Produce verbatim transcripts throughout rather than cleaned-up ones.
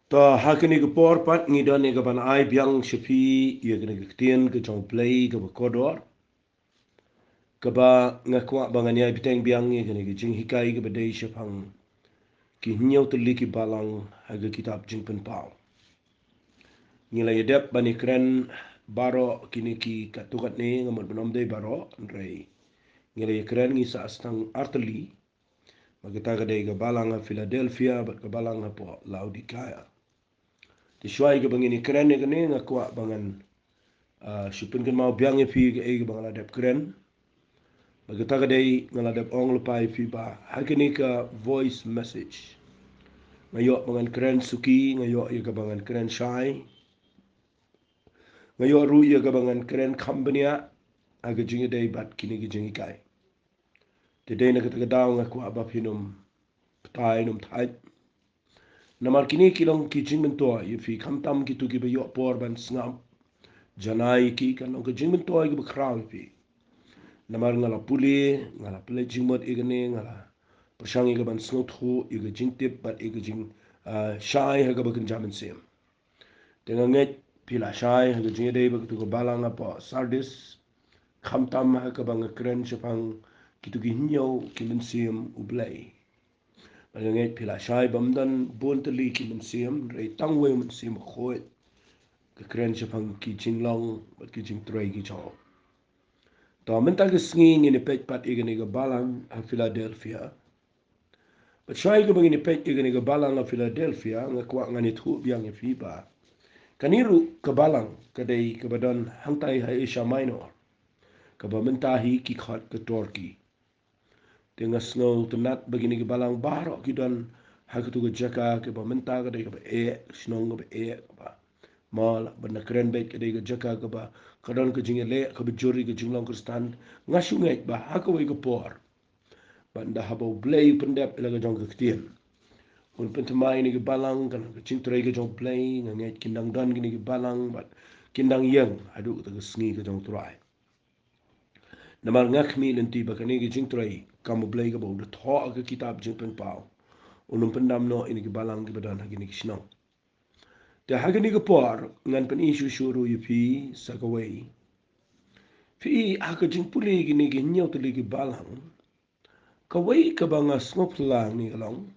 Ta ha kane ka por pat ngi don ïa ka ban ai biang sha phi ïa kane ka ktien ka jong U Blei kaba kordor, kaba nga kwah ba ngan ïai bteng biang ïa kane ka jinghikai kaba dei shaphang ki hynñiew tylli ki balang ha ka kitab Jingpynpaw. Ngi la ïadep ban ïakren baroh kine ki katto katne, nga mut ba ym dei baroh, hynrei ngi la ïakren, ngi sah tang artylli. Ba kata ka dei ka balang ha Philadelphia bad ka balang hapoh Laodikaia. Te shuwa ïa kaba ngin ïakren ïa kane, nga kwah ba ngan, ah, shu pynkynmaw biang ïa phi kaei kaba nga la dep kren. Ba kata ka dei, nga la dep ong lypa ïa phi ba ha kane ka voice message, nga ïoh ba ngan kren suki, nga ïoh ïa kaba ngan kren shai, nga ïoh ruh ïa kaba ngan kren kham bniah ha ka jingïadei bad kine ki jinghikai. Te dei na kata ka daw nga kwah ba phin ym batai, ym thait. Namar kine ki long ki jingmyntoi ïa phi, khamtam kito kiba ïoh por ban sngap janai, ki kan long ka jingmyntoi kaba khraw ïa phi. Namar nga la pule, nga la pule jingmut ïa kane, nga la pyrshang ïa ka ban sngewthuh ïa ka jingtip bad ïa ka jing, ah, shai ha kaba kynja mynsiem. Te nga ngeit phi la shai ha ka jingïadei bad kito ka balang hapoh Sardis, khamtam ha kaba nga kren shaphang kito ki hynñiew ki mynsiem U Blei. Bad nga ngeit phi la shai ba ym don bun tylli ki mynsiem, hynrei tang uwei u Mynsiem Bakhuid ka kren shaphang ki jinglong bad ki jingtrei ki jong u. To mynta ka sngi ngin ïa peit pat ïa kane ka balang ha Philadelphia. Bad shuwa ïa kaba ngin ïa peit ïa kane ka balang ha Philadelphia, nga kwah ngan ïathuh biang ïa phi ba kane ruh ka balang ka dei kaba don hangtai ha Asia Minor, kaba mynta hi ki khot ka Turkey. Te nga sngewtynnat ba kine ki balang baroh ki don ha katu ka jaka kaba mynta ka dei kaba eh, shnong kaba eh, kaba, mo la ban da kren beit, ka dei ka jaka kaba ka don ka jingïaleh kaba jur ïa ka jinglong Khristan. Nga shu ngeit ba ha kawei ka por, bad da haba U Blei u pyndep ïa la ka jong ka ktien, un pynthymmai ïa kine ki balang, kan ka jingtrei ka jong U Blei, nga ngeit kin dang don kine ki balang bad kin dang ïeng haduh kata ka sngi ka jong U Trai. Namar nga khmih lynti ba kane ka jingtrei kam U Blei kaba u da thoh ha ka kitab Jingpynpaw, un ym pyndam noh ïa kine ki balang kiba don ha kine ki shnong. Te ha kane ka por ngan pyni shuh shuh ruh ïa phi sa kawei. Phi i ha ka jingpule ïa kine ki hynñiew tylli ki balang, kawei kaba nga sngewphylla hangne ka long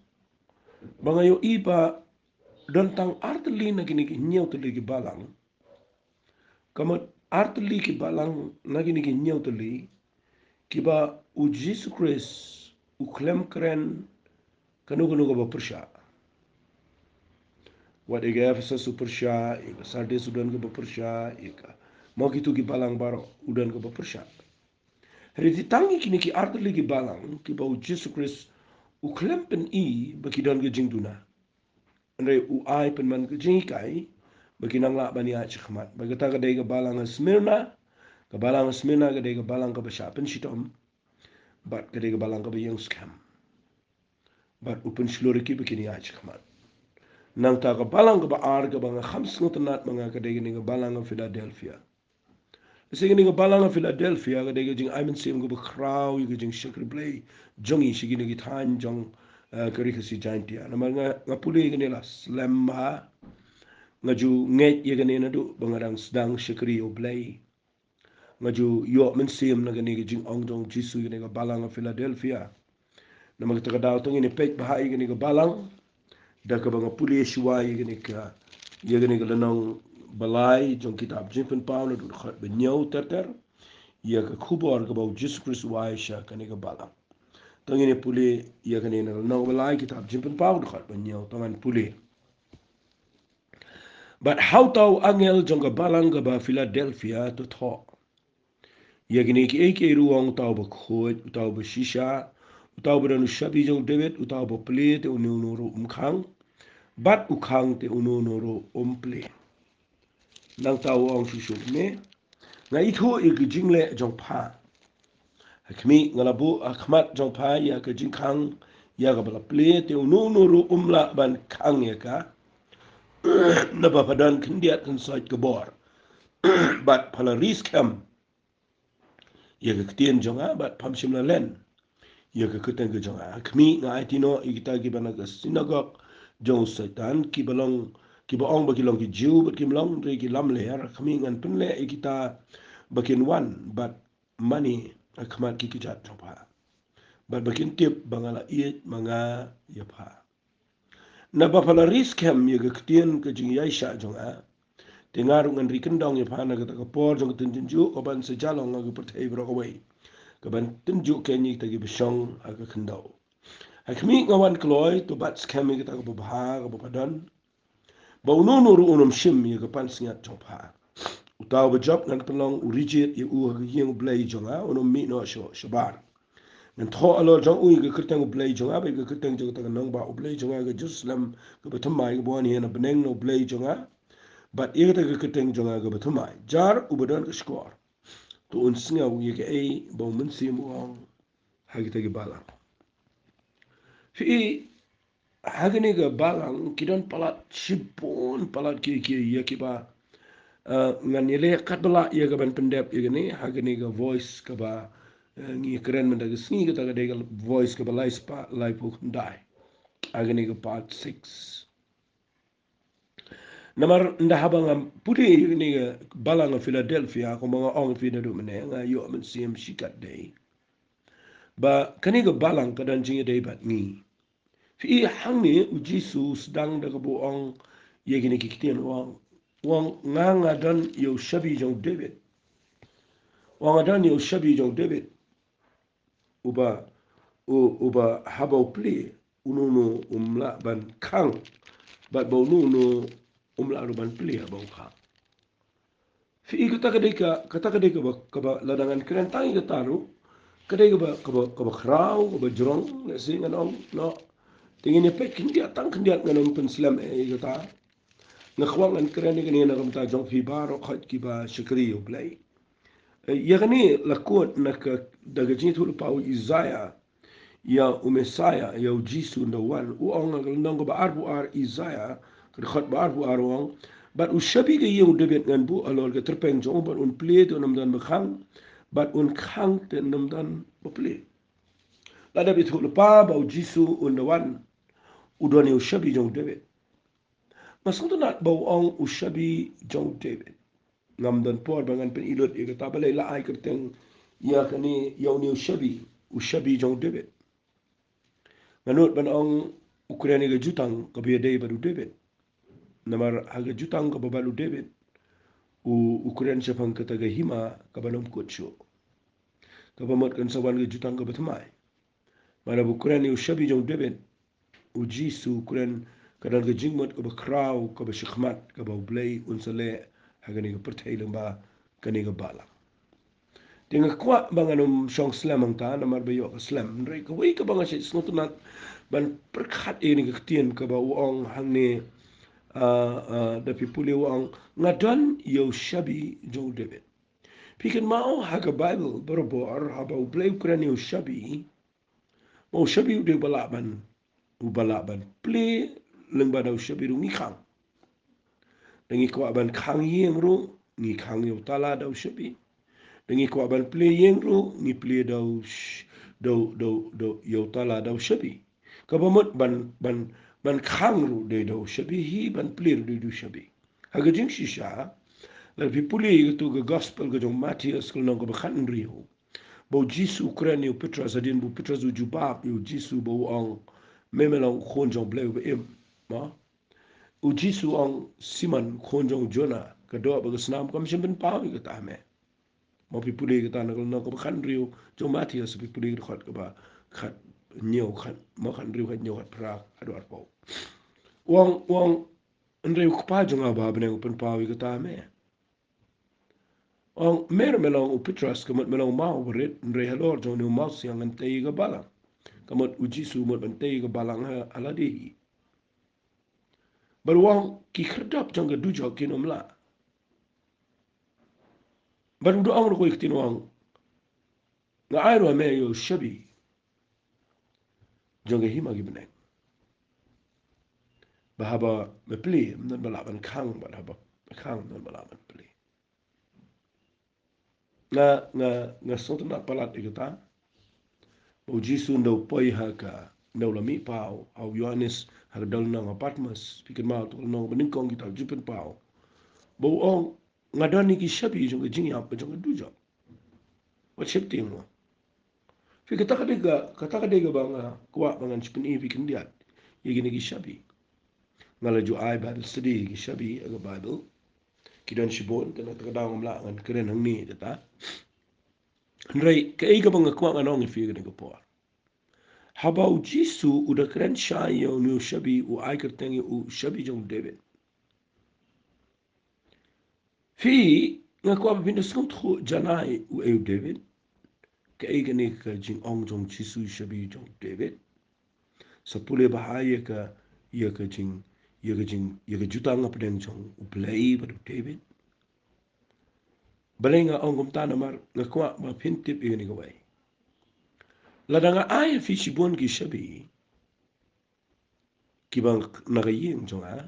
ba nga ïohi ba don tang artylli na kine ki hynñiew tylli ki balang. Ka mut artylli ki balang na kine ki hynñiew tylli kiba U Jisu Khrist u khlem kren kano kano kaba pyrshah. Wat ïa ka Ephesus u pyrshah, ïa ka Sardis u don kaba pyrshah, ïa ka, mo, kito ki balang baroh u don kaba pyrshah. Hynrei tang ïa kine ki artylli ki balang kiba U Jisu Khrist u khlem pyni ba ki don ka jingduna, hynrei u ai pynban ka jinghikai ba kin nang lah ban ïaid shakhmat. Ba kata ka dei ka balang ha Smyrna, ka balang ha Smyrna ka dei ka balang kaba shah pynshitom bad ka dei ka balang kaba ïeng skhem. Bad u pynshlur ïa ki ba kin ïaid shakhmat. Nangta ka balang kaba ar kaba nga kham sngewtynnat ma nga ka dei kane ka balang ha Philadelphia. Lehse kane ka balang ha Philadelphia ka dei ka jingai mynsiem kaba khraw ïa ka jingshakri Blei jong ngi sha kine ki thaiñ jong, eh, ka Ri Khasi Jaintia. Namar nga, nga pule ïa kane la slem bha. Nga ju ngeit ïa kane naduh ba nga dang sdang shakri ïa U Blei. Nga ju ïoh mynsiem na kane ka jingong jong U Jisu ïa kane ka balang ha Philadelphia. Namar kata ka daw to ngin ïa peit bha ïa kane ka balang da kaba nga pule shuwa ïa kane ka, ïa kane ka lynnong ba lai jong kitab Jingpynpaw naduh dkhot ba hynñiew ter ter, ïa ka khubor kaba U Jisu Khrist u ai sha kane ka balang. To ngin ïa pule ïa kane na lynnong ba lai kitab Jingpynpaw dkhot ba hynñiew, to ngan pule. Bad ha uta u angel jong ka balang kaba Philadelphia to thoh ïa kine kiei kiei ruh u ong uta uba khuid, uta uba shisha, uta uba don u shabi jong u David, uta uba plie te uno uno ruh um khang, bad u khang te uno uno ruh um plie. Nangta u ong shuh shuh kumne, nga ithuh ïa ka jingleh jong pha. Ha khmih nga la buh ha khmat jong pha ïa ka jingkhang ïa kaba la plie, te uno uno ruh um lah ban khang ïa ka. Naba pha don khyndiat khynsoit ka bor. Bad pha la ri skhem ïa ka ktien jong nga, bad pham shym la len ïa ka kyrteng ka jong nga. Ha khmih nga aiti noh ïa kita kiba na ka synagog jong u Soitan, kiba long, kiba ong ba ki long ki Jiw bad kim long, hynrei ki lamler. Khmih, ngan pynleh ïa kita ba kin wan bad mane ha khmat ki kjat jong pha, bad ba kin tip ba nga la ïeit ma nga ïa pha. Naba pha la ri skhem ïa ka ktien ka jingïaishah jong nga, te nga ruh ngan ri kyndong ïa pha na kata ka por jong ka tyngjuh, ka ban sa ïalong ha ka pyrthei baroh kawei, ka ban tyngjuh keiñ ïa kita kiba shong ha ka khyndew. Ha khmih, nga wan kloi, to bat skhem ïa kata kaba bha kaba pha don, ba uno uno ruh un ym shim ïa ka pansngiat jong pha. Uta uba jop ngan pynlong u rijied ïa u ha ka ïing U Blei jong nga, un ym mih noh sha, shabar. Ngan thoh halor jong u ïa ka kyrteng U Blei jong nga, bad ïa ka kyrteng jong kata ka nongbah U Blei jong nga ka Jerusalem kaba thymmai, kaba wan hi na bneng na U Blei jong nga, bad ïa kata ka kyrteng jong nga kaba thymmai. Jar uba don ka shkor, to un sngew ïa kaei ba U Mynsiem u ong ha kita ki balang. Phi i, ha kane ka balang ki don palat shibun palat ki, ki ïa kiba, eh, ngan ïaleh katba lah ïa ka ban pyndep ïa kane ha kane ka voice kaba, eh, ngi kren mynta ka sngi, kata ka dei ka voice kaba lai spah laiphew khyndai ha kane ka part six. Namar ynda haba nga pule ïa kane ka balang ha Philadelphia, kumba nga ong ïa phi naduh mynne, nga ïoh mynsiem shikatdei ba kane ka balang ka don jingïadei bad ngi. Phi i, hangne U Jisu u sdang da kaba u ong ïa kine ki ktien, u ong, u ong, nga, nga don ïa u shabi jong u David. U ong, nga don ïa u shabi jong u David. Uba, u, uba haba u plie, uno uno um lah ban khang, bad ba uno uno um lah ruh ban plie haba u khang. Phi i, kata ka dei ka, kata ka dei kaba, kaba lada ngan kren tang ïa kata ruh, ka dei kaba, kaba, kaba khraw, kaba jrong, lehse ngan ong, no. Te ngin ïa peit khyndiat, tang khyndiat, ngan ym pynslem eh ïa kata. Nga kwah ngan kren ïa kane na ka bynta jong phi baroh khoit kiba shakri ïa U Blei. Eh, ïa kane la kut na ka, da ka jingïathuhlypa u Isaiah ïa u Messiah, ïa U Jisu ynda u wan. U ong ha ka lynnong kaba arphew ar Isaiah, ka dkhot ba arphew ar, u ong, bad u shabi ka ïing u David ngan buh halor ka tyrpeng jong u, bad un plie te un ym don ba khang, bad un khang te un ym don ba plie. La dep ïathuhlypa ba U Jisu ynda u wan u don ïa u shabi jong u David. Nga sngewtynnat ba u ong u shabi jong u David. Ngam don por ba ngan pyni lut ïa kata, balei la ai kyrteng ïa kane, ïa une u shabi, u shabi jong u David. Nga nud ban ong u kren ïa ka jutang kaba ïadei bad u David. Namar ha ka jutang kaba bad u David, u, u kren shaphang kata ka hima kaba nym kut shuh, kaba mut kan sa wan ka jutang kaba thymmai. Namar haba u kren ïa u shabi jong u David, U Jisu u kren, ka don ka jingmut kaba khraw, kaba shakhmat, kaba U Blei un sa leh ha kane ka pyrthei lyngba kane ka balang. Te nga kwah ba ngan ym shong slem hangta, namar ba ïoh ka slem. Hynrei kawei kaba nga shait sngewtynnat ban pyrkhat ïa kane ka ktien kaba u ong hangne, ah, ah, da phi pule u ong, nga don ïa u shabi jong u David. Phi kynmaw ha ka Baibl barabor haba U Blei u kren ïa u shabi, ma u shabi u dei uba lah ban, uba lah ban plie lyngba da u shabi ruh, ngi khang. Da ngi kwah ban khang ïing ruh, ngi khang ïa u tala da u shabi. Da ngi kwah ban plie ïing ruh, ngi plie da u sh-, da u, da u, da u, ïa u tala da u shabi. Kaba mut ban, ban, ban khang ruh dei da u shabi hi, ban plie ruh dei da u shabi. Ha ka jingshisha, lada phi pule ïa katu ka gospel ka jong u Mathaios ka lynnong kaba khathynriew, ba u Jisu u kren ïa u Petros, hadien ba u Petros u jubab ïa u Jisu ba u ong, me me long u Khun jong u Blei uba im. Ma? U Jisu u ong, Simon, khun jong u Jonah, ka doh bad ka snam kam shym pynpaw ïa kata ha me. Ma, phi pule ïa kata na ka lynnong kaba khathynriew jong u Mathaios, phi pule ïa ka dkhot kaba khathynñiew, khat, ma, khathynriew, khathynñiew, khatphra haduh arphew. U ong, u ong, hynrei u Kpa jong nga uba ha bneng u pynpaw ïa kata ha me. U ong, me ruh me long u Petros, ka mut me long u maw uba rit, hynrei halor jong une u mawsiang ngan tei ïa ka balang. Ka mut u Jisu u mut ban tei ïa ka balang ha, ha lade hi. Bad u ong, ki khyrdop jong ka dujok kin ym lah. Bad u da ong ruh kawei ka ktien, u ong, nga ai ruh ha me ïa u shabi jong ka hima ki bneng. Ba haba me plie, ym don ba lah ban khang, bad haba me khang, ym don ba lah ban plie. Nga, nga, nga sngewtynnat palat ïa kata. Ba u Jisu ynda u poi ha ka, Nda u la mih paw ha u Ïoannis ha ka dal nong ha Patmos, phi kynmaw, to ka lynnong ba nyngkong kita ju pynpaw ba u ong, nga don ïa ki shabi jong ka jingïap bad jong ka dujok. Wat sheptieng mo. Phi, kata ka dei ka, kata ka dei kaba nga kwah ba ngan shu pyni ïa phi khyndiat ïa kine ki shabi. Nga la ju ai Bible study ïa ki shabi ha ka Bible. Ki don shibun, te na kata ka daw ngam lah ngan kren hangne kata. Hynrei kaei kaba nga kwah ngan ong ïa phi ha kane ka por. Haba u Jisu u da kren shai ïa une u shabi, u ai kyrteng ïa u shabi jong u David. Phi, nga kwah ba phin da sngewthuh janai uei u David. Kaei kane ka jingong jong u Jisu shabi jong u David. Sa pule bha ïa ka, ïa ka jing, ïa ka jing, ïa ka jutang hapdeng jong u Blei bad u David. Balei nga ong kumta? Namar nga kwah ba phin tip ïa kane kawei. Lada nga ai ïa phi shibun ki shabi kiba na ka ïing jong nga,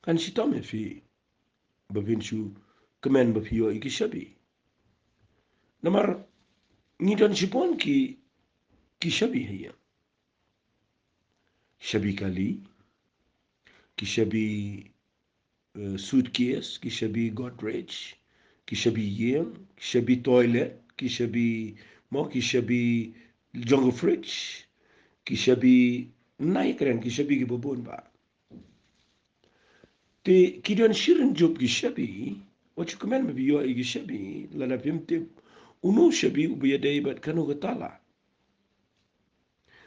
kan shitom ïa phi ba phin shu kmen ba phi ïoh ïa ki shabi. Namar ngi don shibun ki, ki shabi ha ïing. Shabi kali, ki shabi, eh, suitcase, ki shabi Godrej, ki shabi ïing, ki shabi toilet, ki shabi mo, ki shabi jong ka fridge, ki shabi, nai kren, ki shabi kiba bun bha. Te ki don shirin jup ki shabi, wat shu kmen ba phi ïoh ïa ki shabi lada phim tip uno u shabi uba ïadei bad kano ka tala.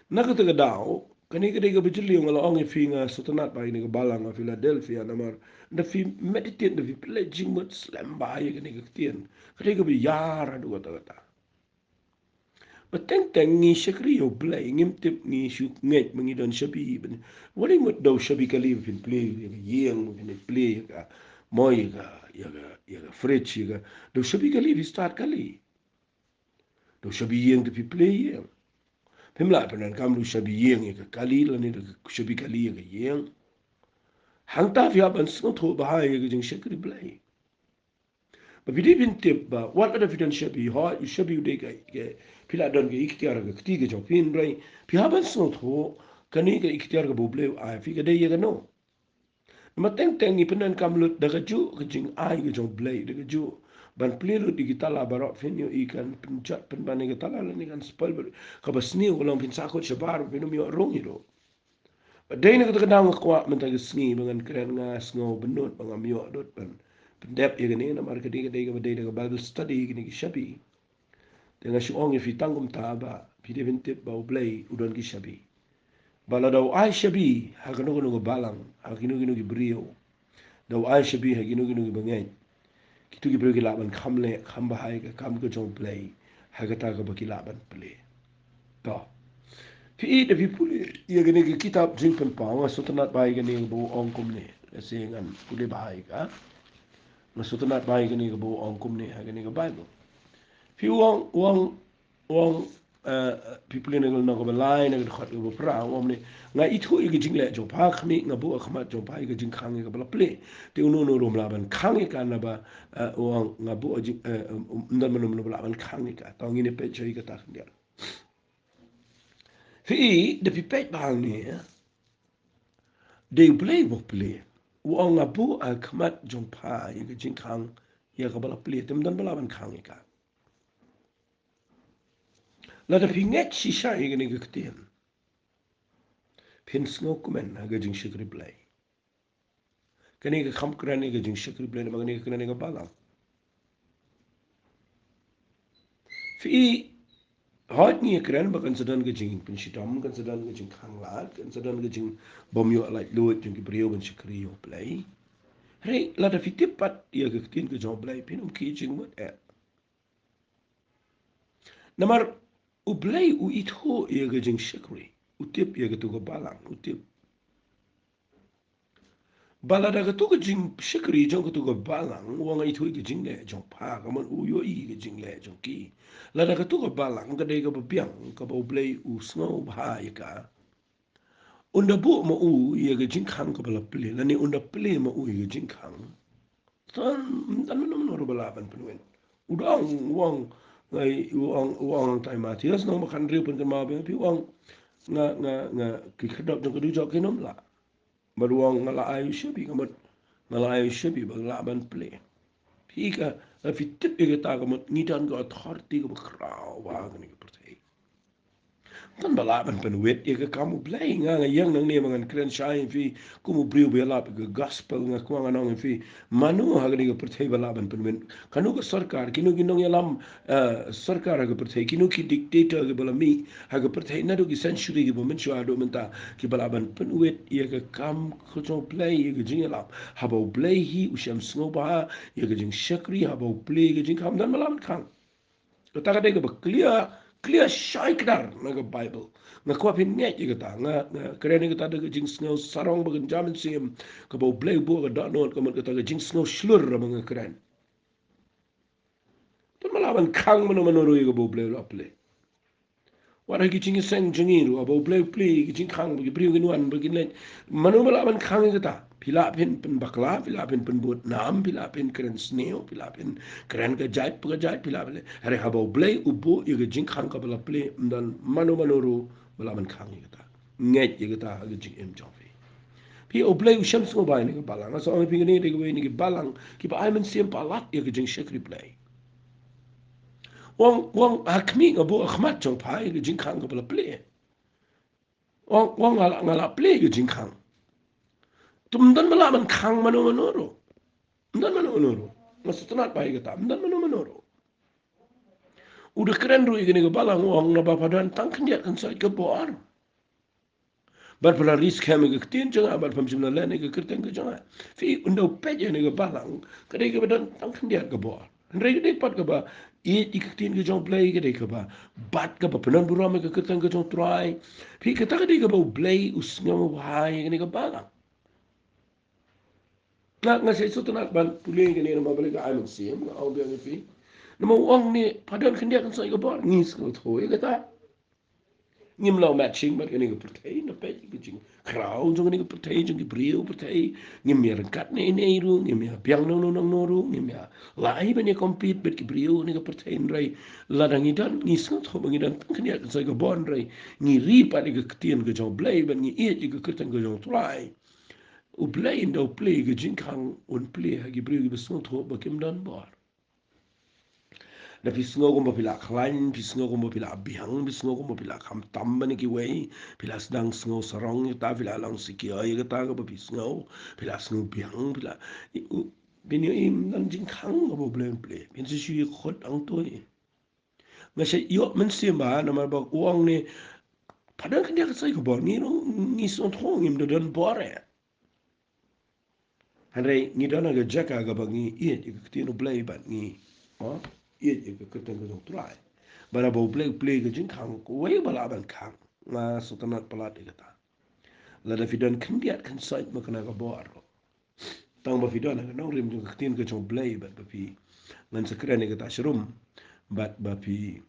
Na kata ka daw, kane ka dei kaba jylliew, nga la ong ïa phi, nga sngewtynnat ba ha kane ka balang ha Philadelphia, namar da phi meditate, da phi pule jingmut slem bha ïa kane ka ktien, ka dei kaba ïar haduh katta katta. Ba teng teng ngi shakri ïa u Blei, ngim tip, ngi shu ngeit ba ngi don shabi. Wat ïa mut da u shabi kali ba phin plie ïa ka ïing, ba phin plie ïa ka mo, ïa ka, ïa ka, ïa ka fridge, ïa ka, da u shabi kali phi start kali. Da u shabi ïing te phi plie ïing. Phim lah pyndonkam da u shabi ïing ïa ka kali lane da u shabi kali ïa ka ïing. Hangta phi hap ban sngewthuh bha ïa ka jingshakri Blei. Ba phi dei phin tip ba wat lada phi don shabi, hooid, u shabi u dei ka, ka, phi la don ka iktiar ka kti ka jong phi, hynrei phi hap ban sngewthuh kane ka iktiar kaba u Blei u ai ïa phi ka dei ïa kano. Namar teng teng ngi pyndonkam lut da kajuh ka jingai ka jong u Blei, da kajuh ban plie lut ïa ki tala baroh, phin ïohi kan pynjot pynban ïa ka tala lane kan spoil bha. Kaba sniew ka long phin sahkut shabar, phin ym ïoh rung ïa u. Ba dei na kata ka daw nga kwah mynta ka sngi ba ngan kren, nga sngew bynnud ba ngam ïoh dud ban pyndep ïa kane, namar ka dei, ka dei kaba dei da ka Bible study kine ki shabi. Te nga shu ong ïa phi tang kumta ba phi dei phin tip ba u Blei u don ki shabi. Ba lada u ai shabi ha kano kano ka balang, ha kino kino ki briew, da u ai shabi ha kino kino ki bangeit, kito ki briew ki lah ban kham leh, kham bha ïa ka kam ka jong u Blei ha kata kaba ki lah ban plie. To, phi i, da phi pule ïa kane ka kitab Jingpynpaw, nga sngewtynnat bha ïa kane kaba u ong kumne. Lehse ngan pule bha ïa ka. Nga sngewtynnat bha ïa kane kaba u ong kumne ha kane ka Bible. Phi, u ong, u ong, u ong, eh, phi pule na ka lynnong kaba lai, na ka dkhot kaba phra, u ong kumne: Nga ithuh ïa ka jingleh jong pha, khmih, nga buh ha khmat jong pha ïa ka jingkhang ïa kaba la plie. Te uno uno ruh um lah ban khang ïa ka, naba, eh, u ong, nga buh ha jing, eh, um, um, ym don mano mano ba lah ban khang ïa ka. To ngin ïa peit shuwa ïa kata khyndiat. Phi i, da phi peit bha hangne, dei u Blei uba plie. U ong, nga buh ha khmat jong pha ïa ka jingkhang ïa kaba la plie, te ym don ba lah ban khang ïa ka. Lada phi ngeit shisha ïa kane ka ktien, phin sngewkmen ha ka jingshakri Blei. Kane ka kham kren ïa ka jingshakri Blei, namar kane ka kren ïa ka balang. Phi i, hooid ngi ïa kren ba kan sa don ka jingpynshitom, kan sa don ka jingkhang lad, kan sa don ka jingbym ïoh laitluid jong ki briew ban shakri ïa u Blei. Hynrei lada phi tip pat ïa ka ktien ka jong u Blei, phin ym khih jingmut eh. Namar u Blei u ithuh ïa ka jingshakri, u tip ïa katu ka balang, u tip. Ba lada katu ka jingshakri jong katu ka balang, u ong, nga ithuh ïa ka jingleh jong pha, ka mon u ïohi ïa ka jingleh jong ki. Lada katu ka balang ka dei kaba biang, kaba u Blei u sngew bha ïa ka, un da buh ma u ïa ka jingkhang kaba la plie, lane un da plie ma u ïa ka jingkhang. Ym don mano mano ruh ba lah ban pynwit. U da ong, u ong, Nga i u ong, u ong tai Mathaios nong ba khathynriew pynkynmaw biang phi u ong nga, nga, nga ki khyrdop jong ka dujok kim lah. Bad u ong nga la ai u shabi, ka mut nga la ai u shabi ba lah ban plie. Phi ka, la phi tip ïa kata ka mut ngi don ka authority kaba khraw ha kane ka pyrthei. Tang ba lah ban pynwit ïa ka kam U Blei. Nga nga ïeng nangne ba ngan kren shai ïa phi kum u briew ba ïalap ïa ka gospel, nga kwah ngan ong ïa phi mano ha kane ka pyrthei ba lah ban pynwit. Kano ka sorkar, kino ki nongïalam, eh, sorkar ha ka pyrthei, kino ki dictator kiba la mih ha ka pyrthei naduh ki century kiba mynshuwa haduh mynta kiba lah ban pynwit ïa ka kam ka jong U Blei, ïa ka jingïalam. Haba U Blei hi u shem sngewbha ïa ka jingshakri, haba U Blei ïa ka jingkhang, ym don ba lah ban khang. Kata ka dei kaba clear, clear shai kdar na ka Bible. Nga kwah phin ngeit ïa kata, nga, nga kren ïa kata da ka jingsngew sarong ba kynja mynsiem, kaba U Blei u buh ka dohnud, ka mut kata ka jingsngew shlur ba nga kren. Tang ba lah ban khang mano mano ruh ïa kaba U Blei u la plie. Wat ha ki jingïaseng jong ngi ruh, haba U Blei u plie ki jingkhang ba ki briew kin wan ba kin leit, mano ba lah ban khang ïa kata? Phi lah phin pynbakla, phi lah phin pynbud nam, phi lah phin kren sniew, phi lah phin kren ka jait pa ka jait, phi lah phin, hynrei haba U Blei u buh ïa ka jingkhang kaba la plie, ym don mano mano ruh ba lah ban khang ïa kata. Ngeit ïa kata ha ka jingim jong phi. Phi, U Blei u shem sngewbha ïa kane ka balang. Nga sa ong ïa phi, kane ka dei kawei na ki balang kiba ai mynsiem palat ïa ka jingshakri Blei. U ong, u ong ha khmih nga buh ha khmat jong pha ïa ka jingkhang kaba la plie. U ong, u ong nga la, nga la plie ïa ka jingkhang. Te ym don ba lah ban khang mano mano ruh. Ym don mano mano ruh. Nga sngewtynnat bha ïa kata, ym don mano mano ruh. U da kren ruh ïa kane ka balang, u ong naba pha don tang khyndiat kynsoit ka bor. Bad pha la ri skhem ïa ka ktien jong nga, bad pham shym la len ïa ka kyrteng ka jong nga. Phi, ynda u peit ïa kane ka balang, ka dei kaba don tang khyndiat ka bor. Hynrei ka dei pat kaba ïeit ïa ka ktien ka jong U Blei, ka dei kaba bat, kaba pynburom ïa ka kyrteng ka jong U Trai. Phi, kata ka dei kaba U Blei u sngewbha ïa kane ka balang. Nga, nga sa sngewtynnat ban pule ïa kane namar balei ka ai mynsiem, nga ong biang ïa phi. Namar u ong ne pha don khyndiat kynsoit ka bor, ngi sngewthuh ïa kata. Ngim long matching bad kane ka pyrthei, na peit ka jingkhraw jong kane ka pyrthei, jong ki briew pyrthei. Ngim ïa ryngkat ne ne ruh, ngim ïa biang nangno nangno ruh, ngim ïa lah ban ïa compete bad ki briew kane ka pyrthei, hynrei lada ngi don, ngi sngewthuh ba ngi don tang khyndiat kynsoit ka bor, hynrei ngi ri pat ïa ka ktien ka jong U Blei bad ngi ïeit ïa ka kyrteng ka jong U Trai. U Blei ynda u plie ïa ka jingkhang, un plie ha ki briew kiba sngewthuh ba kim don bor. Da phi sngew kumba phi la khlaiñ, phi sngew kumba phi la biang, phi sngew kumba phi la khamtam ban ïa kiwei, phi la sdang sngew sarong ïa kata, phi la long secure ïa kata kaba phi sngew, phi la sngew biang, phi la, i, u, phin ïohi ym don jingkhang kaba U Blei un plie. Phin sa shu ïakhut hangto hi. Nga sa ïoh mynsiem bha namar ba u ong ne pha don khyndiat kynsoit ka bor, ngi ruh ngi sngewthuh ngim da don bor eh. Hynrei ngi don ha ka jaka kaba ngi ïeit ïa ka ktien U Blei bad ngi, oh, ïeit ïa ka kyrteng ka jong U Trai. Bad haba U Blei u plie ïa ka jingkhang, kawei ba lah ban khang? Nga sngewtynnat palat ïa kata. Lada phi don khyndiat kynsoit ma kane ka bor, tang ba phi don ha ka nongrim jong ka ktien ka jong U Blei bad ba phi, ngan sa kren ïa kata sharum, bad ba phi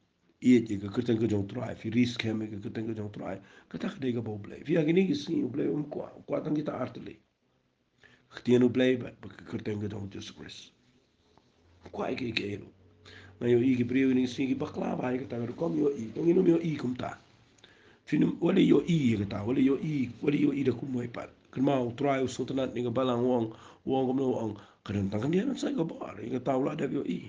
ïeit ïa ka kyrteng ka jong U Trai, phi ri skhem ïa ka kyrteng ka jong U Trai, kata ka dei kaba U Blei. Phi, ha kine ki sngi U Blei um kwah, u kwah tang kita ar tylli. Ka ktien U Blei bad, bad ka kyrteng ka jong U Jisu Khrist. Kwah ïa kiei kiei ruh. Nga ïohi ki briew kine ki sngi ki bakla bha ïa kata ka rukom ïohi. Tang ngin ym ïohi kumta. Phin ym, wat leh ïohi ïa kata, wat leh ïohi, wat leh ïohi da kumwei pat. Kynmaw U Trai u sngewtynnat ïa ka balang, u ong, u ong kumno, u ong ka don tang khyndiat kynsoit ka bor, ïa kata u la dep ïohi.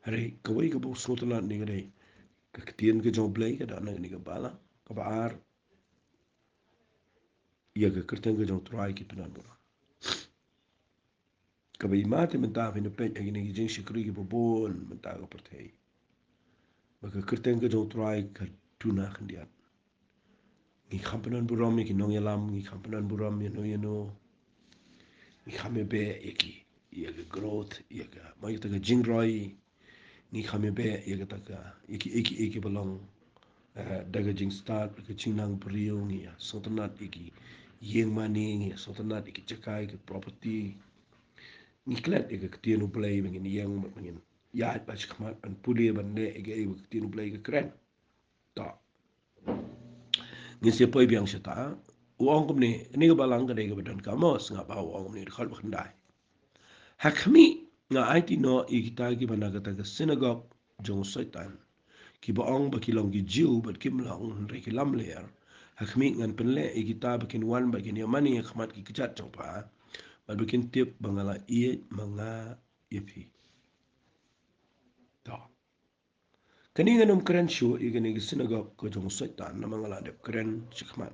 Hynrei kawei kaba u sngewtynnat ne ka dei ka ktien ka jong U Blei ka don ha kane ka balang. Kaba ar, ïa ka kyrteng ka jong U Trai ki pynbna. Kaba i ma te mynta phin peit ha kine ki jingshakri kiba bun mynta ka pyrthei, ba ka kyrteng ka jong U Trai ka duna khyndiat. Ngi kham pynburom ïa ki nongïalam, ngi kham pynburom ïano ïano. Ngi kham ïa beh ïa ki, ïa ka growth, ïa ka, ma ïa ka jingroi. Ngi kham ïa beh ïa kata ka, ïa ki, ïa ki, ïa ki ba long, eh, da ka jingstad, ka jingnang briew, ngi ïa sngewtynnat ïa ki ïing mane, ngi ïa sngewtynnat ïa ki jaka, ïa ki property. Ngi klet ïa ka ktien U Blei ba ngin ïeng, ba ngin ïaid ba shakhmat ban pule ban leh ïa ka, ïa ka ktien U Blei ka kren. To. Ngin sa poi biang shata. U ong kumne, kane ka balang ka dei kaba don ka Amos, nga ba u ong kumne, dkhot ba khyndai. Ha khmih nga aiti noh ïa kita kiba na kata ka synagog jong u Soitan, kiba ong ba ki long ki Jiw bad kim long, hynrei ki lamler. Ha khmih, ngan pynleh ïa kita ba kin wan bad kin ïa mane ha khmat ki kjat jong pha, bad ba kin tip ba nga la ïeit ma nga ïa phi. To. Kane ngan ym kren shuh ïa kane ka synagog ka jong u Soitan, namar nga la dep kren shakhmat.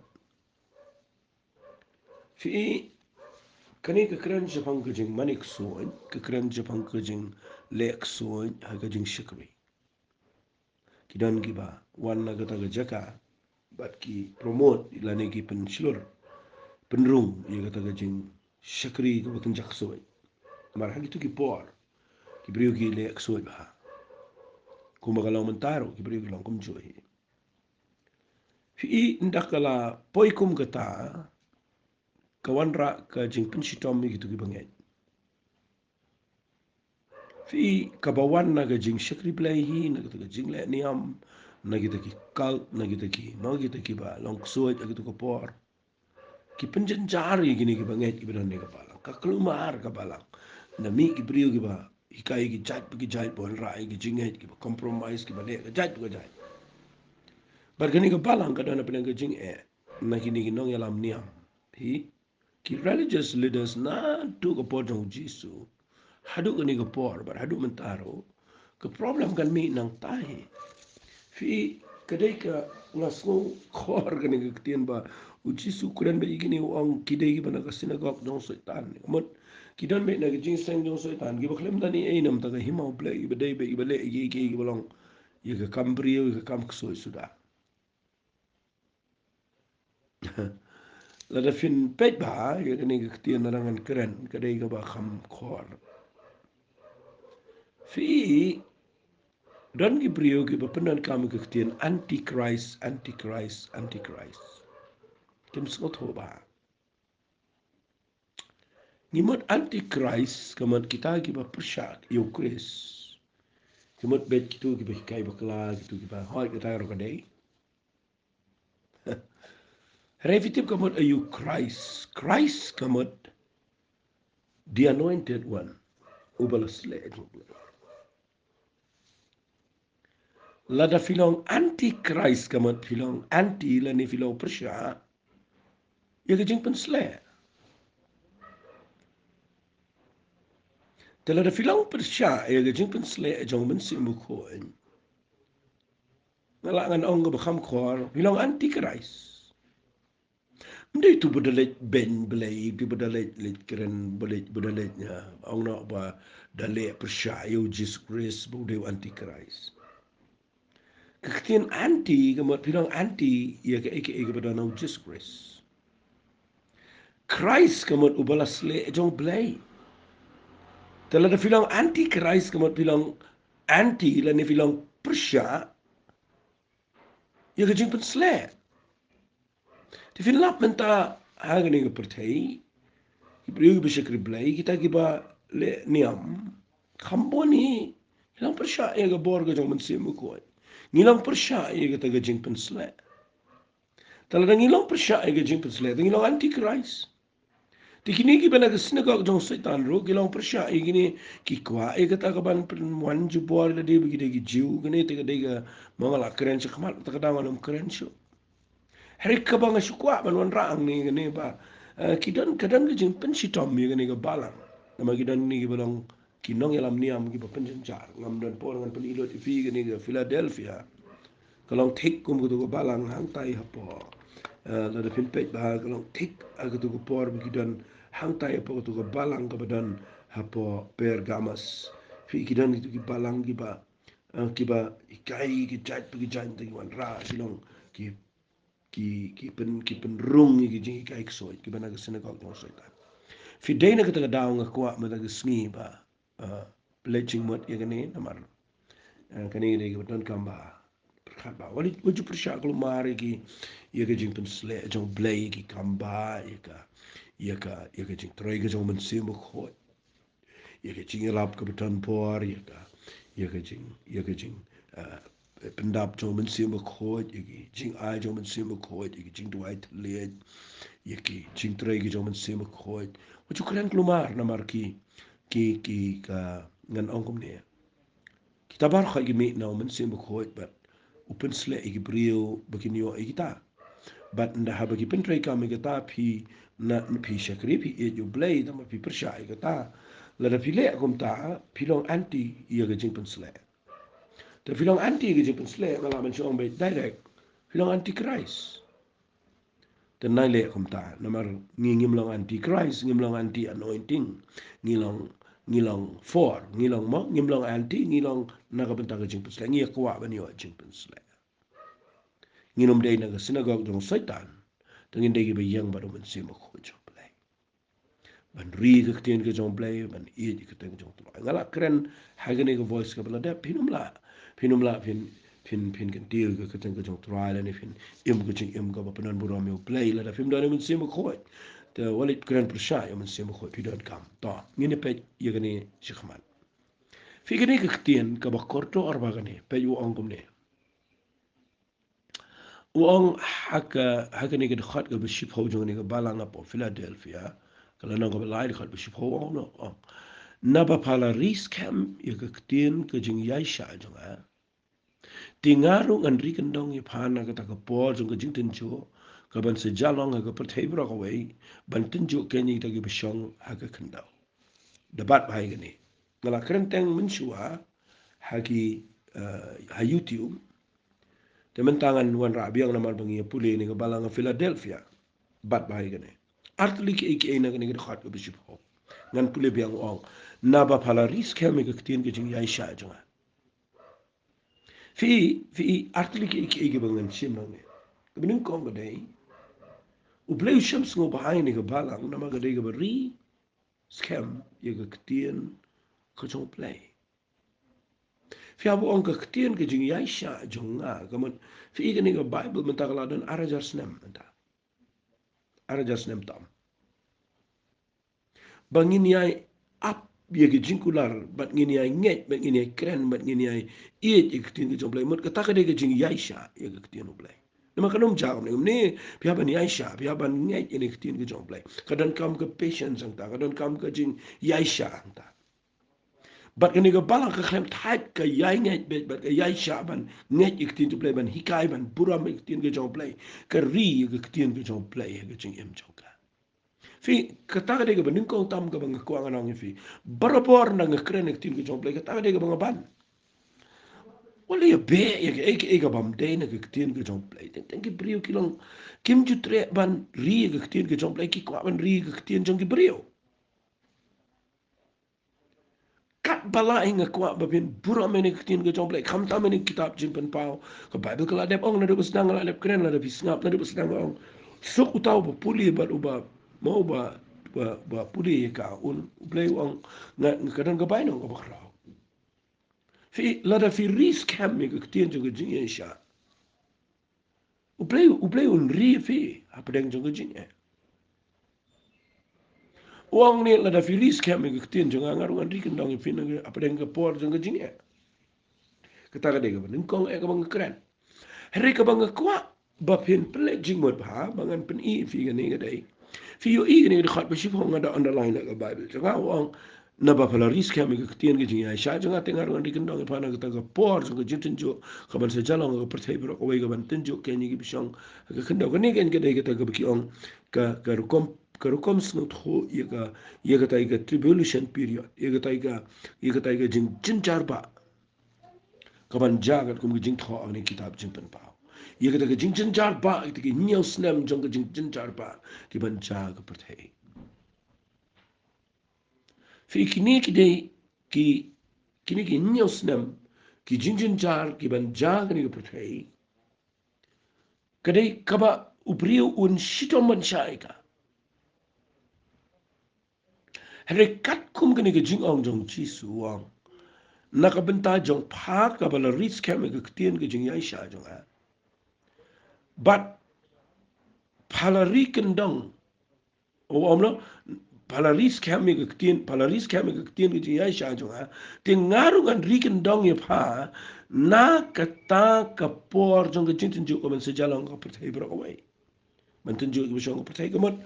Phi, kane ka kren shaphang ka jingmane ksuid, ka kren shaphang ka jingleh ksuid ha ka jingshakri. Ki don kiba wan na kata ka jaka bad ki promote lane ki pynshlur, pynrung ïa kata ka jingshakri kaba kynja ksuid. Namar ha kito ki por ki briew ki leh ksuid bha. Kumba ka long mynta ruh, ki briew ki long kumjuh hi. Phi, ynda ka la poi kum kata, ka wanrah ka jingpynshitom ïa kito kiba ngeit. Phi, kaba wan na ka jingshakri Blei hi, na kita ka jingleh niam, na kita ki cult, na kita ki, na kita kiba long ksuid ha kito ka por. Ki pynjynjar ïa kine kiba ngeit kiba don ha kane ka balang. Ka kulmar ka balang. Na mih ki briew kiba hikai ki jait pa ki jait, ba wanrah ïa ki jingngeit, kiba compromise, kiba leh ka jait pa ka jait. Bad kane ka balang ka don hapdeng ka jingeh na kine ki nongïalam niam. Phi, ki religious leaders naduh ka por jong u Jisu haduh kane ka por, bad haduh mynta ruh, ka problem kan mih nangta hi. Phi, ka dei ka, nga sngew khor kane ka ktien ba u Jisu u kren bad ïa kine, u ong ki dei kiba na ka synagog jong u Soitan. Ka mut ki don beit na ka jingseng jong u Soitan, kiba khlem don ei ei na ka bynta ka hima u Blei, kiba dei beit kiba leh ïa kiei kiei kiba long ïa ka kam briew, ïa ka kam ksuid suda. Lada phin peit bha ïa kane ka ktien, lada ngan kren, ka dei kaba kham khor. Phi, don ki briew kiba pyndonkam ïa ka ktien Antichrist, Antichrist, Antichrist. Kim sngewthuh bha. Ngi mut Antichrist ka mut kita kiba pyrshah ïa u Khrist. Ki mut beit kito kiba hikai bakla, kito kiba, hooid, kata ruh ka dei. Hynrei phi tip ka mut aïu Christ? Christ ka mut the anointed one, uba la sleh jong u Blei. Lada phi long Antichrist ka mut phi long anti lane phi long pyrshah ïa ka jingpynsleh. Te lada phi long pyrshah ïa ka jingpynsleh jong u Mynsiem Bakhuid, nga lah ngan ong kaba kham khor, phi long Antichrist. Ym dei uto ba da leit beiñ Blei, uto ba da leit, leit kren, ba leit, ba da leit, ïa, ong noh ba da leh pyrshah ïa u Jisu Khrist, ba u dei u Antichrist. Ka ktien anti ka mut phi long anti ïa kaei kaei kaba don ha u Jisu Khrist. Christ ka mut uba la sleh jong u Blei. Te lada phi long Antichrist ka mut phi long anti lane phi long pyrshah ïa ka jingpynsleh. Te phin lap mynta ha kane ka pyrthei, ki briew kiba shakri Blei, kita kiba leh niam, kham bun hi, ngi long pyrshah ïa ka bor ka jong u Mynsiem Bakhuid. Ngi long pyrshah ïa kata ka jingpynsleh. Te lada ngi long pyrshah ïa ka jingpynsleh, te ngi long Antichrist. Te kine kiba na ka synagog jong u Soitan ruh ki long pyrshah ïa kine, ki kwah ïa kata kaban pynwan jubor, lada dei ba ki dei ki Jiw, kine te ka dei ka, ma nga la kren shakhmat, te ka dang ngam kren shuh. Hynrei kaba nga shu kwah ban wanrah hangne kane ba, eh, ki don, ka don ka jingpynshitom ïa kane ka balang. Namar ki don kine kiba long ki nongïalam niam kiba pynjynjar. Ngam don por ngan pynlut ïa phi kane ka Philadelphia. Ka long thik kum kato ka balang hangtai hapoh. Eh, lada phin peit bha ka long thik ha kato ka por ba ki don hangtai hapoh kato ka balang kaba don hapoh Pergamos. Phi, ki don kito ki balang kiba, eh, kiba hikai ki jait pa ki jait, te ki wanrah sha long ki, ki, ki pyn, ki pynrung ïa ki jinghikai ksuid kiba na ka synagog jong u Soitan. Phi, dei na kata ka daw nga kwah mynta ka sngi ba, ah, pynleit jingmut ïa kane namar, ah, kane ka dei kaba donkam ba pyrkhat ba wat ju pyrshah kulmar ïa ki, ïa ka jingpynsleh jong u Blei, ïa ki kam ba, ïa ka, ïa ka, ïa ka jingtrei ka jong u Mynsiem Bakhuid, ïa ka jingïarap kaba don bor, ïa ka, ïa ka jing, ïa ka jing, ah, pyndap jong u Mynsiem Bakhuid, ïa ki jingai jong u Mynsiem Bakhuid, ïa ki jingduwai thylliej, ïa ki jingtrei ki jong u Mynsiem Bakhuid. Wat ju kren kulmar namar ki, ki, ki, ka, ngan ong kumne, ki Te baroh ki mih na u Mynsiem Bakhuid bad u pynsleh ïa ki briew ba kin ïoh ïa kita. Bad ynda haba ki pyntreikam ïa kata, phi na, phi shakri, phi ïeit ïa U Blei, tangba phi pyrshah ïa kata. Lada phi leh kumta, phi long anti ïa ka jingpynsleh. Te phi long anti ïa ka jingpynsleh, nga lah ban shu ong beit direct, phi long antichrist. Te nai leh kumta, namar ngi ngim long antichrist, ngim long anti anointing, ngi long, ngi long for, ngi long mo, ngim long anti, ngi long na ka bynta ka jingpynsleh, ngi kwah ban ïoh jingpynsleh. Ngin ym dei na ka synagogue jong Soitan, te ngin dei kiba ïeng bad u Mynsiem Bakhuid jong U Blei, ban ri ka ktien ka jong U Blei, ban ïeit ka ktien ka jong U Trai. Nga lah kren ha kane ka voice kaba la dep, phin ym lah, phin ym lah, phin, phin, phin kyntiew ka ktien ka jong U Trai lane phin im ka jingim kaba pyndonburom ïa U Blei, lada phim don ïa u Mynsiem Bakhuid. Te wat leit kren pyrshah ïa u Mynsiem Bakhuid, phi donkam. To, ngin ïa peit ïa kane shakhmat. Phi, kane ka ktien kaba kordor ba kane, peit u ong kumne. U ong ha ka, ha kane ka dkhot kaba shiphew jong kane ka balang hapoh Philadelphia, ka lynnong kaba lai, dkhot ba shiphew, u ong, u ong: Naba pha la ri skhem ïa ka ktien ka jingïaishah jong nga, te nga ruh ngan ri kyndong ïa pha na kata ka por jong ka jingtynjuh kaban sa jia long ha ka pyrthei baroh kawei, ban tynjuh keiñ ïa kita kiba shong ha ka khyndew. Da bat bha ïa kane. Nga la kren teng mynshuwa ha ki, eh, ha YouTube. Te mynta ngan wanrah biang namar ba ngi ïa pule ïa kane ka balang ha Philadelphia. Bat bha ïa kane. Ar tylli kiei kiei na kane ka dkhot kaba shiphew. Ngan pule biang, u ong: Naba pha la ri skhem ïa ka ktien ka jingïaishah jong nga. Phi, phi, ar tylli kiei kiei kiba ngan shim hangne. Kaba nyngkong ka dei, U Blei u shem sngewbha ïa kane ka balang namar ka dei kaba ri skhem ïa ka ktien ka jong U Blei. Phi, haba u ong ka ktien ka jingïaishah jong nga, ka mut, phi, kane ka Baibl mynta ka la don ar hajar snem mynta. Ar hajar snem tam. Ba ngin ïai ap ïa ki jingkular, bad ngin ïai ngeit, bad ngin ïai kren, bad ngin ïai ïeit ïa ka ktien ka jong U Blei. Mut kata ka dei ka jingïaishah ïa ka ktien U Blei. Namar kan ym jia kumne, kumne, phi hap ban ïaishah, phi hap ban ngeit ïa ka ktien ka jong U Blei. Ka donkam ka patience hangta, ka donkam ka jingïaishah hangta. Bad kane ka balang ka khlem thait ka ïai ngeit beit, bad ka ïaishah ban ngeit ïa ka ktien jong U Blei, ban hikai, ban burom ïa ka ktien ka jong U Blei, ka ri ïa ka ktien ka jong U Blei ha ka jingim jong ka. Phi, kata ka dei kaba nyngkong tam kaba nga kwah ngan ong ïa phi. Barabor ynda nga kren ïa ka ktien ka jong U Blei, kata ka dei kaba nga ban. Wat leh ïa beh ïa kaei kaei ka bym dei na ka ktien ka jong U Blei. Teng teng ki briew ki long, kim ju treh ban ri ïa ka ktien ka jong U Blei, ki kwah ban ri ïa ka ktien jong ki briew. Katba lah nga kwah ba phin burom ïa ka ktien ka jong U Blei, khamtam ïa ka kitab Jingpynpaw. Ka Baibl ka la dep ong, naduh ba sdang nga la dep kren, lada phi sngap, naduh ba sdang ka ong: Suk uta uba pule bad uba, mo, uba, uba, uba pule ïa ka, un, U Blei u ong, nga, nga, ka don ka bainong kaba khraw. Phi, lada phi ri skhem ïa ka ktien jong ka jingïaishah, U Blei, U Blei un ri ïa phi hapdeng jong ka jingeh. U ong ne, lada phi ri skhem ïa ka ktien jong nga, nga ruh ngan ri kyndong ïa phi na ka, hapdeng ka por jong ka jingeh. Kata ka dei kaba nyngkong eh kaba nga kren. Hynrei kaba nga kwah ba phin pynleit jingmut bha, ba ngan pyni ïa phi kane ka dei, phi ïohi kane ka dkhot ba shiphew, nga da underline ha ka Baibl jong nga, u ong: Naba pha la ri skhem ïa ka ktien ka jingïaishah jong nga, te nga ruh ngan ri kyndong ïa pha na kata ka por jong ka jingtynjuh kaban sa jia long ha ka pyrthei baroh kawei, kaban tynjuh keiñ ïa kiba shong ha ka khyndew. Kane keiñ ka dei kata kaba ki ong ka, ka rukom, ka rukom sngewthuh ïa ka, ïa kata ïa ka tribulation period, ïa kata ïa ka, ïa kata ïa ka jingjynjar bah kaban jia katkum ka jingthoh ha kane ka kitab Jingpynpaw. Ïa kata ka jingjynjar bah, kita ki hynñiew snem jong ka jingjynjar bah kiban jia ha ka pyrthei. Phi, kine ki dei ki, kine ki hynñiew snem ki jingjynjar kiban jia ha kane ka pyrthei, ka dei kaba u briew un shitom ban shah ïa ka. Hynrei katkum kane ka jingong jong U Jisu, u ong: Na ka bynta jong pha kaba la ri skhem ïa ka ktien ka jingïaishah jong nga, bad pha la ri kyndong, u ong, pha la ri skhem ïa ka ktien, pha la ri skhem ïa ka ktien ka jingïaishah jong nga, te nga ruh ngan ri kyndong ïa pha na kata ka por jong ka jingtynjuh kaban sa jia long ha ka pyrthei baroh kawei, ban tynjuh ïa kiba shong ha ka pyrthei. Ka mut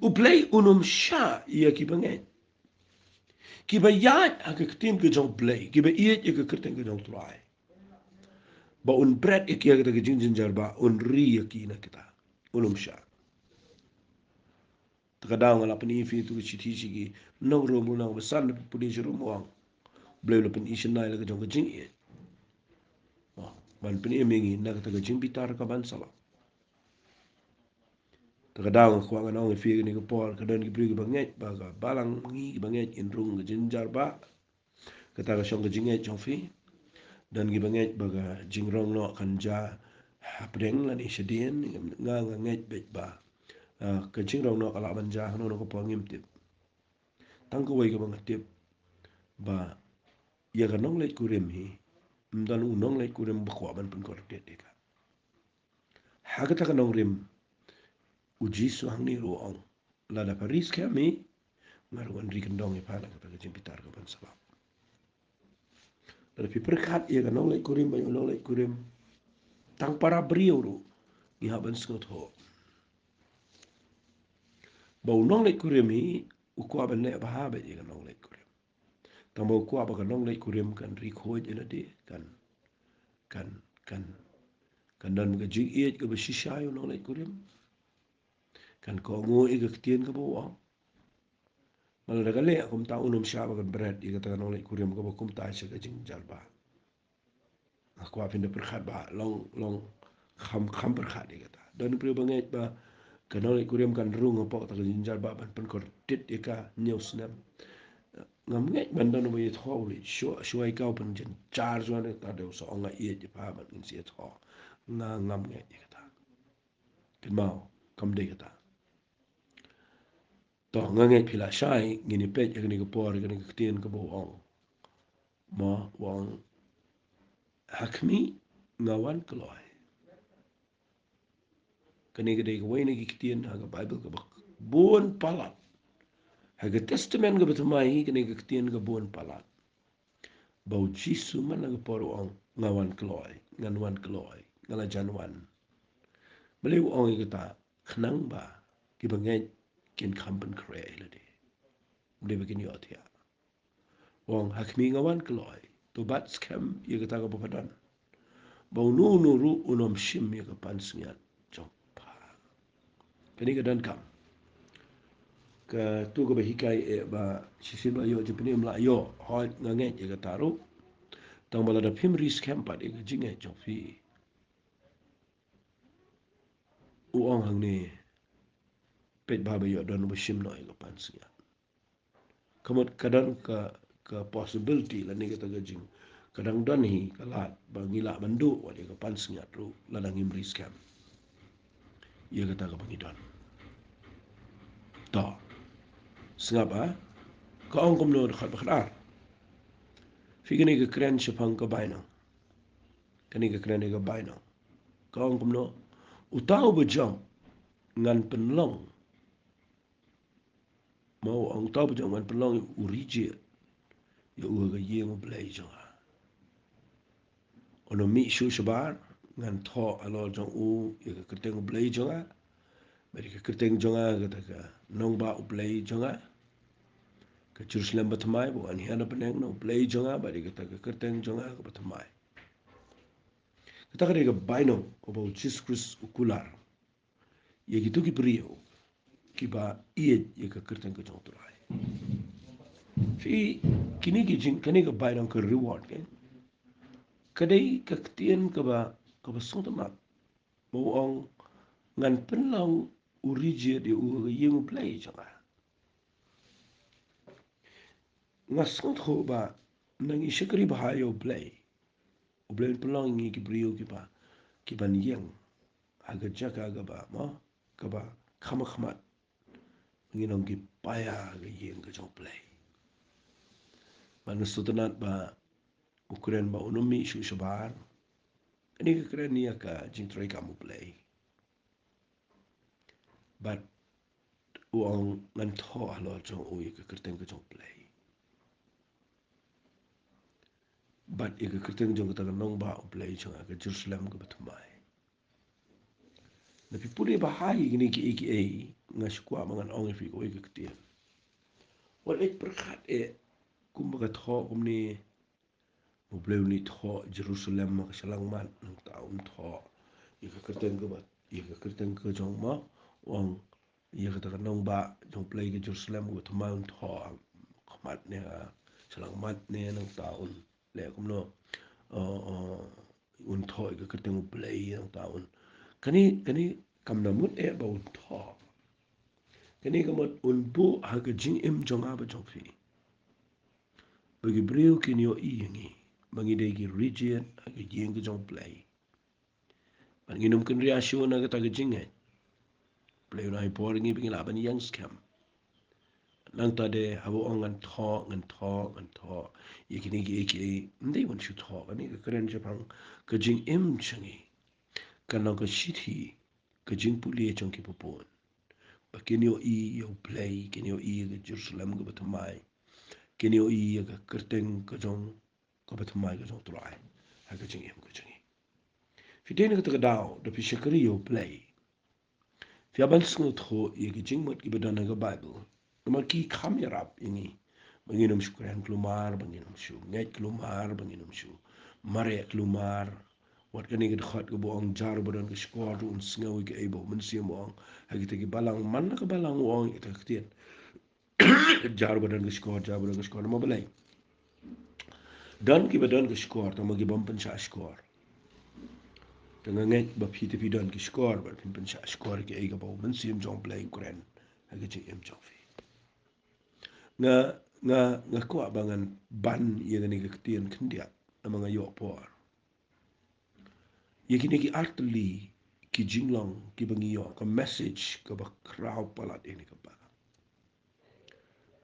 U Blei un ym shah ïa kiba ngeit. Kiba ïaid ha ka ktien ka jong U Blei, kiba ïeit ïa ka kyrteng ka jong U Trai, ba un bret ïa ki ha kata ka jingjynjar ba un ri ïa ki na kita. Un ym shah. Te ka daw nga la pyni ïa phi tu ka shithi sha ki nong Rom, nong ba san, pule sha Rom, u ong U Blei u la pyni shynna ïa la ka jong ka jingïeit. Oh, ban pyni ïa ngi na kata ka jingbitar kaban sa long. Te ka daw nga kwah ngan ong ïa phi kane ka por, ka don ki briew kiba ngeit ba ka balang, ngi kiba ngeit in rung ka jingjynjar ba kata ka shong ka jingngeit jong phi. Don kiba ngeit ba ka jingrong noh kan jia hapdeng lane shadien. Nga, nga ngeit beit ba, ah, ka jingrong noh ka lah ban jia hano hano ka por ngim tip. Tang kawei kaba nga tip, ba ïa ka nongleit kurim hi, ym don u nongleit kurim ba kwah ban pynkordit ïa ka. Ha kata ka nongrim, U Jisu hangne ruh u ong, lada pha ri skhem hi, nga ruh ngan ri kyndong ïa pha na kata ka jingbitar kaban sa long. Lada phi pyrkhat ïa ka nongleit kurim bad u nongleit kurim, tang para briew ruh ngi hap ban sngewthuh ba u nongleit kurim hi u kwah ban leh bha beit ïa ka nongleit kurim. Tang ba u kwah ba ka nongleit kurim kan ri khuid ïa lade, kan, kan, kan, kan don ka jingïeit kaba shisha ïa u nongleit kurim. Kan kohnguh ïa ka ktien kaba u ong. Lada ka leh kumta, un ym shah ba kan bret ïa kata ka nongleit kurim kaba kumta sha ka jingjynjar ba. Nga kwah phin da pyrkhat ba long, long kham, kham pyrkhat ïa kata. Don briew ba ngeit ba ka nongleit kurim kan rung hapoh kata ka jingjynjar ba ban pynkordit ïa ka hynñiew snem. Ngam ngeit ban don uba ïathoh u leit shuwa, shuwa ïa ka u pynjynjar shuwa, ne ta dei u sa ong nga ïeit ïa pha ban ngin sa ïathoh. Nga ngam ngeit ïa kata. Kynmaw, kam dei kata. To, nga ngeit phi la shai, ngin ïa peit ïa kane ka por, ïa kane ka ktien kaba u ong. Mo, u ong, ha khmih nga wan kloi. Kane ka dei kawei na ki ktien ha ka Baibl kaba bun palat. Ha ka Testament kaba thymmai hi, kane ka ktien ka bun palat. Ba U Jisu man la ka por u ong, nga wan kloi, ngan wan kloi, nga la jan wan. Balei u ong ïa kata? Khnang ba kiba ngeit kin kham pynkhreh ïa lade. Balei ba kin ïoh thiah. U ong, ha khmih nga wan kloi, to bat skhem ïa kata kaba pha don, ba uno uno ruh un ym shim ïa ka pansngiat jong pha. Kane ka donkam. Katu kaba hikai eh ba shisien ba ïoh jingpynim la ïoh, hooid nga ngeit ïa kata ruh. Tang ba lada phim ri skhem pat ïa ka jingngeit jong phi. U ong hangne, peit bha ba ïoh don uba shim noh ïa ka pansngiat. Ka mut ka don ka, ka possibility lane kata ka jing, ka dang don hi ka lad ba ngi lah ban duh wat ïa ka pansngiat ruh lada ngim ri skhem ïa kata kaba ngi don. To, sngap, ha? Ka ong kumno dkhot ba khatar? Phi, kane ka kren shaphang ka bainong. Kane ka kren ïa ka bainong. Ka ong kumno? Uta uba jop ngan pynlong. Mo, u ong, uta uba jop ngan pynlong u rijied ïa u ha ka ïing U Blei jong nga. Un ym mih shuh shabar, ngan thoh halor jong u ïa ka kyrteng U Blei jong nga, bad ïa ka kyrteng jong nga kata ka nongbah U Blei jong nga, ka Jerusalem bathymmai ba wan hiar na bneng na U Blei jong nga, bad ïa kata ka kyrteng jong nga kaba thymmai. Kata ka dei ka bainong kaba U Jisu Khrist u kular ïa kito ki briew kiba ïeit ïa ka kyrteng ka jong U Trai. Phi, kine ki jing, kane ka bainong, ka reward, ka, ka dei ka ktien kaba, kaba sngewtynnat. Mo, u ong, ngan pynlong u rijied ïa u ha ka ïing U Blei jong nga. Nga sngewthuh ba nang i shakri bha ïa U Blei, U Blei un pynlong ïa ngi ki briew kiba, kiban ïeng ha ka jaka kaba, mo, kaba kham khmat. Ngin ong ki paia ha ka ïing ka jong U Blei. Bad nga sngewtynnat ba u kren ba un ym mih shuh shabar. Kane ka kren ïa ka jingtrei kam U Blei. Bad u ong, ngan thoh halor jong u ïa ka kyrteng ka jong U Blei, bad ïa ka kyrteng jong kata ka nongbah U Blei jong nga, ka Jerusalem kaba thymmai. Lada phi pule bha ïa kine kiei kiei, nga shu kwah ba ngan ong ïa phi kawei ka ktien. Wat leit pyrkhat eh kumba ka thoh kumne, U Blei un thoh Jerusalem ha ka shyllangmat, nangta un thoh ïa ka kyrteng kaba, ïa ka kyrteng ka jong ma, u ong ïa kata ka nongbah jong U Blei ka Jerusalem kaba thymmai un thoh ha khmat ne ha shyllangmat ne, nangta un leh kumno, uh, uh, un thoh ïa ka kyrteng U Blei, nangta un. Kane, kane kam da mut eh ba un thoh. Kane ka mut un buh ha ka jingim jong nga bad jong phi, ba ki briew kin ïohi ïa ngi ba ngi dei ki riewjied ha ka ïing ka jong U Blei. Bad ngin ym kynriah shuh na kata ka jingngeit. U Blei un ai por ïa ngi ba ngin lah ban ïeng skhem. Nangta de haba u ong ngan thoh, ngan thoh, ngan thoh ïa kine kiei kiei, ym dei ban shu thoh, kane ka kren shaphang ka jingim jong ngi. Kan long ka shithi, ka jingpule jong ki babun, ba kin ïohi ïa U Blei, kin ïohi ïa ka Jerusalem kaba thymmai, kin ïohi ïa ka kyrteng ka jong, kaba thymmai ka jong U Trai ha ka jingim ka jong ngi. Phi dei na kata ka daw da phi shakri ïa U Blei, phi hap ban sngewthuh ïa ki jingmut kiba don ha ka Baibl. Namar ki kham ïarap ïa ngi ba ngin ym shu kren kulmar, ba ngin ym shu ngeit kulmar, ba ngin ym shu mareh kulmar. Wat kane ka dkhot kaba ong, jar ba don ka shkor ruh un sngew ïa kaei ba U Mynsiem u ong ha kita ki balang. Man la ka balang u ong ïa kita ki ktien, jar ba don ka shkor, jar ba don ka shkor. Namar balei? Don kiba don ka shkor, tangba ki bym pynshah shkor. Te nga ngeit ba phi te phi don ki shkor, ba phin pynshah shkor ïa kaei kaba U Mynsiem jong U Blei u kren ha ka jingim jong phi. Nga, nga, nga kwah ba ngan ban ïa kane ka ktien khyndiat, namar nga ïoh por. Ïa kine ki artylli ki jinglong kiba ngi ïoh, ka message kaba khraw palat ïa kane ka balang.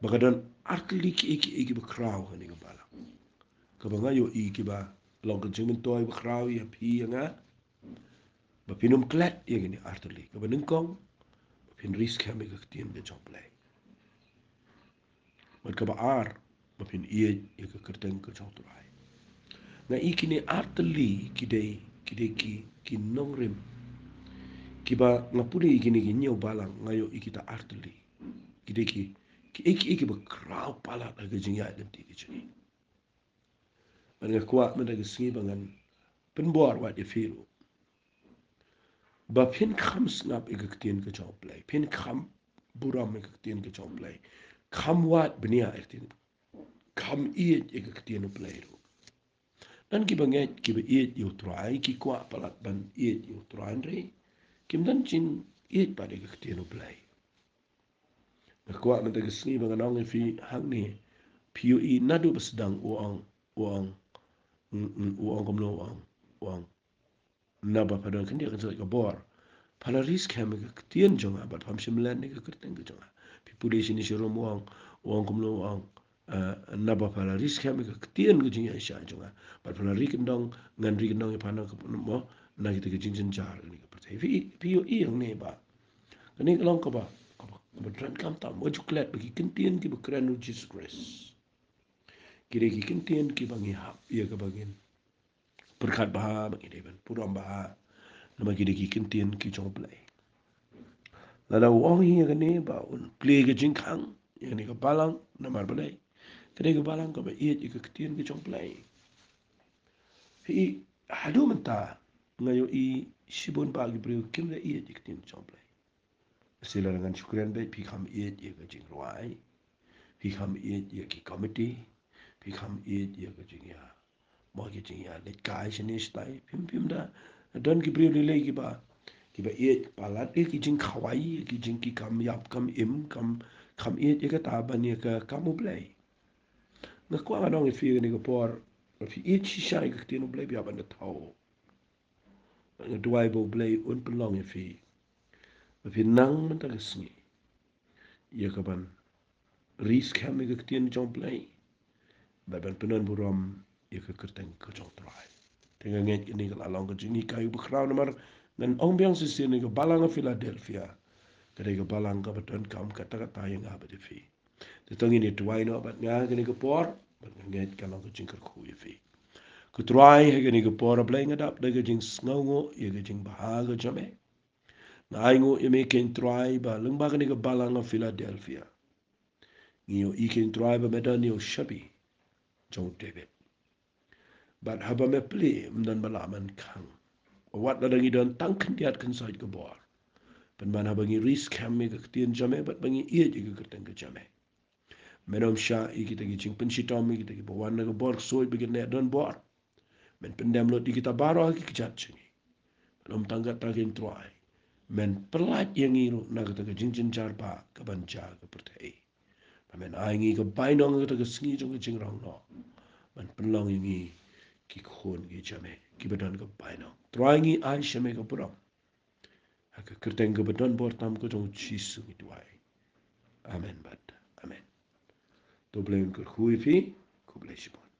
Ba ka don artylli kiei kiei kiba khraw ha kane ka balang, kaba nga ïohi kiba long ka jingmyntoi ba khraw ïa phi ïa nga, ba phin ym klet ïa kine artylli. Kaba nyngkong, ba phin ri skhem ïa ka ktien ka jong U Blei. Bad kaba ar, ba phin ïeit ïa ka kyrteng ka jong U Trai. Nga i kine artylli ki dei, ki dei ki, ki nongrim, kiba nga pule ïa kine ki hynñiew balang, nga ïohi kita artylli ki dei ki, kiei kiei kiba khraw palat ha ka jingïaid lynti ka jong ngi. Bad nga kwah mynta ka sngi ba ngan pynbor wat ïa phi ruh, ba phin kham sngap ïa ka ktien ka jong U Blei, phin kham burom ïa ka ktien ka jong U Blei, kham wad bniah ïa ka ktien, kham ïeit ïa ka ktien U Blei ruh. Don kiba ngeit, kiba ïeit ïa U Trai, ki kwah palat ban ïeit ïa U Trai, hynrei kim don jingïeit pat ïa ka ktien U Blei. Nga kwah mynta ka sngi ba ngan ong ïa phi hangne, phi ïohi naduh ba sdang u ong, u ong, mm, mm, u ong kumno, u ong, u ong, naba pha don khyndiat khyndai ka bor, pha la ri skhem ïa ka ktien jong nga bad pham shym len ïa ka kyrteng ka jong nga. Phi pule shane sharum u ong, u ong kumno, u ong, eh, naba pha la ri skhem ïa ka ktien ka jingïaishah jong nga bad pha la ri kyndong, ngan ri kyndong ïa pha na ka, mo, na kita ki jingjynjar kane ka pyrthei. Phi, phi ïohi hangne ba kane ka long kaba, kaba, kaba donkam tam, wat ju klet ba ki kyntien kiba kren u Jisu Khrist, ki dei ki kyntien kiba ngi hap ïa kaba ngin pyrkhat bha, ba ngi dei ban burom bha, namar ki dei ki kyntien ki jong U Blei. Lada u ong hi ïa kane ba un plie ka jingkhang ïa kane ka balang, namar balei? Ka dei ka balang kaba ïeit ïa ka ktien ka jong U Blei. Phi, haduh mynta nga ïohi shibun bah ki briew kim da ïeit ïa ka ktien ka jong U Blei. Shisha lada ngan shu kren beit, phi kham ïeit ïa ka jingrwai, phi kham ïeit ïa ki komiti, phi kham ïeit ïa ka jingïa, mo, ki jingïaleit kai shane shatai. Phim, phim da, don ki briew lei lei kiba, kiba ïeit palat ïa ki jingkhawai, ïa ki jing, ki kam ïap kam im, kam, kham ïeit ïa kata ban ïa ka kam U Blei. Nga kwah ngan ong ïa phi kane ka por, ba phi ïeit shisha ïa ka ktien U Blei, phi hap ban da thaw. Nga duwai ba U Blei un pynlong ïa phi ba phin nang mynta ka sngi ïa kaban ri skhem ïa ka ktien jong U Blei, bad ban pynban burom ïa ka kyrteng ka jong U Trai. Te nga ngeit kane ka la long ka jinghikai uba khraw, namar ngan ong biang shisien, ïa ka balang ha Philadelphia ka dei ka balang kaba donkam katta katta ïa nga bad ïa phi. Te to ngin ïa duwai noh bad nga ha kane ka por, bad nga ngeit ka long ka jingkyrkhu ïa phi. Ko Trai, ha kane ka por, A Blei, nga dap da ka jingsngewnguh ïa ka jingbha ka jong me. Nga ainguh ïa me, ko Trai, ba lyngba kane ka balang ha Philadelphia, ngi ïohi, ko Trai, ba me don ïa u shabi, jong u David. Bad haba me plie, ym don ba lah ban khang. Wat lada ngi don tang khyndiat khynsoit ka bor, pynban haba ngi ri skhem ïa ka ktien jong me bad ba ngi ïeit ïa ka kyrteng ka jong me, men ym shah ïa kita ki jingpynshitom, ïa kita kiba wan na ka bor ksuid ba kin neh donbor. Men pyndem lut ïa kita baroh ha ki kjat jong ngi. Men ym tang kata kein Trai, men pyllait ïa ngi ruh na kata ka jingjynjar ba ka ban jia ka pyrthei. Ba men ai ngi ka bainong ha kata ka sngi jong ka jingrong noh, ban pynlong ïa ngi ki khun ki jong me kiba don ka bainong. Trai, ngi ai sha me ka burom. Ha ka kyrteng kaba donbor tam ka jong u Jisu ngi duwai. Amen bad amen. To Blei un kyrkhu ïa phi. Khublei shibun.